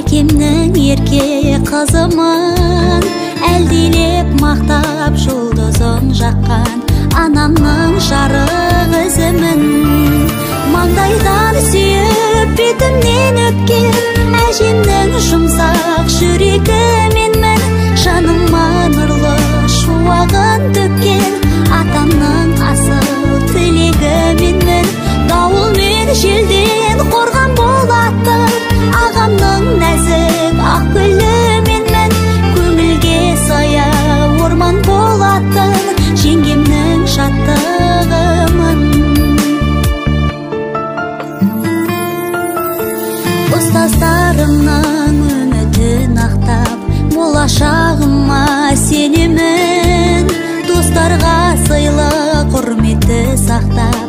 Әкемнің ерке қызымын, әлдилеп мақтап жұлдызын жаққан анамның жарық ізімін. Маңдайдан сүйіп, бетімнен өпкен әжемнің жұмсақ жүрегі менмін. Жаныма нұрлы шуағын төккен атамның асыл тілегі менмін. Дауыл мен желден қорған болатын ағамның нәзік ақ гүлі менмін. Көңілге сая орман болатын жеңгемнің шаттығымын. Ұстаздарымның үмітін ақтап, болашағыма сенемін. Достарға сыйлы құрметті сақтап,